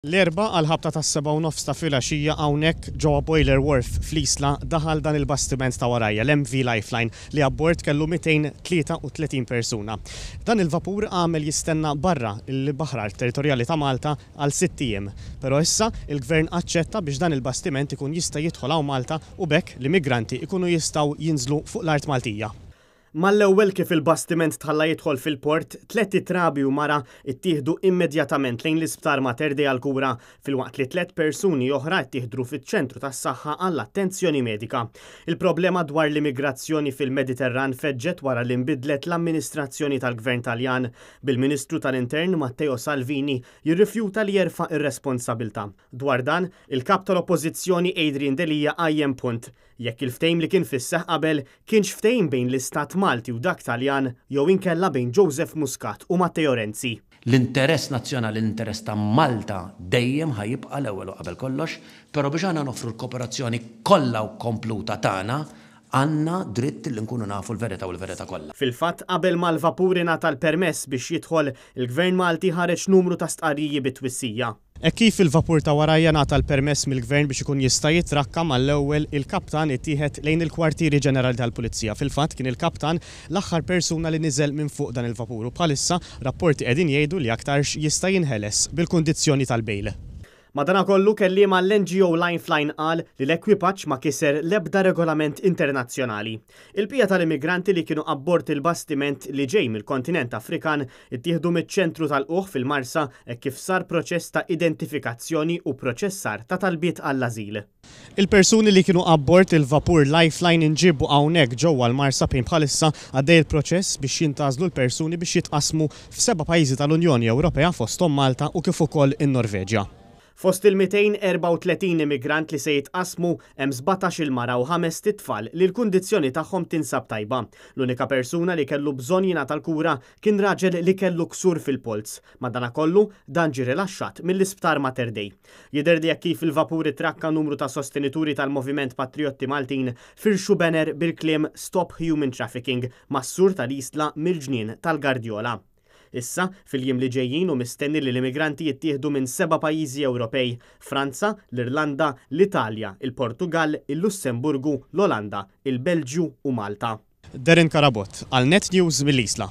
L-Erbgħa għall-ħabta tas-sebgħa u nofs ta' filgħaxija hawnhekk ġewwa Boiler Wharf fl-Isla daħal dan il-bastiment ta' warajja, l-MV Lifeline, li abbord kellu 233 persuna. Dan il-vapur għamel jistenna barra l-baħrar territorjali ta' Malta għal sitt ijiem. Però issa, il-Gvern aċċetta biex dan il-bastiment ikun jista' jidħol hawn Malta u b'hekk l-immigranti jkunu jistgħu jinżlu fuq l-art Maltija. Mal-ewwel kif il-bastiment tħalla jidħol fil-port, tlett itrabi u mara ttieħdu immedjatament lejn l-Isptar Mater Dei għall-kura, filwaqt li tlett persuni oħra ttieħdru fiċ-ċentru tas-saħħa għall-attenzjoni medika. Il-problema dwar l-immigrazzjoni fil-Mediterran feġġet wara li nbidlet l-amministrazzjoni tal-Gvern Taljan, bil-Ministru tal-Intern Matteo Salvini jirrifjuta li jerfa' r-responsabilità. Dwar dan, il-Kap tal-Oppożizzjoni Adrian Delia qajjem punt, jekk il-ftehim li kien fis-seħħ qabel kienx ftehim bejn l-Istat Malti u dak Taljan jew inkella bejn Joseph Muscat u Matteo Renzi. L-interess nazzjonali, l-interess ta' Malta dejjem ħa jibqa' l-ewwel u qabel kollox, però biex aħna noffru l-kooperazzjoni kollha u kompluta tagħna, għandna dritt li nkunu nafu l-verità u l-verità kollha. Fil-fatt, qabel ma l-vapur ingħata l-permess biex jidħol, il-Gvern Malti ħareġ numru ta' stqarriji bi twissija. Hekk kif il-vapur ta' warajja ngħata l-permess mill-Gvern biex ikun jista' jitrakka, mal-ewwel il-kaptan ittieħed lejn il-kwartieri ġenerali tal-Pulizija. Fil-fatt kien il-kaptan l-aħħar persuna li niżel minn fuq dan il-vapur u bħalissa rapporti qegħdin jgħidu li aktarx jista' jinħeles bil-kundizzjoni tal-bail. Madanakollu, kelliem għall-NGO Lifeline qal li l-ekwipaġġ ma kiser l-ebda regolament internazzjonali. Il-bqija tal-immigranti li kienu abbord il-bastiment li ġej mill-kontinent Afrikan ittieħdu miċ-ċentru ta' lqugħ fil-Marsa hekk kif sar proċess ta' identifikazzjoni u proċessar ta' talbiet għall-ażil. Il-persuni li kienu abbord il-vapur Lifeline inġiebu hawnhekk ġewwa l-Marsa fejn bħalissa għaddej il-proċess biex jintgħażlu l-persuni biex jitqassmu f'seba' pajjiżi tal-Unjoni Ewropea fosthom Malta u kif ukoll in-Norveġja. Fost il-234 immigrant li se jitqassmu hemm sbatax-il mara u ħamest itfal li l-kundizzjoni tagħhom tinsab tajba. L-unika persuna li kellu bżonn jingħata l-kura kien raġel li kellu ksur fil-polz. Madanakollu, dan ġie rilaxxat mill-Isptar Mater Dei. Jidher li hekk kif il-vapur ittrakka numru ta' sostenituri tal-Moviment Patrijotti Maltin firxu banner bil-kliem Stop Human Trafficking mas-sur tal-Isla mill-ġnien tal-Gardjola. Issa, fil-jiem li ġejjin hu mistenni li l-immigranti jittieħdu minn seba' pajjiżi Ewropej, Franza, l-Irlanda, l-Italja, il-Portugall, il-Lussemburgu, l-Olanda, il-Belġju u Malta. Darren Carabott għal Net News mill-Isla.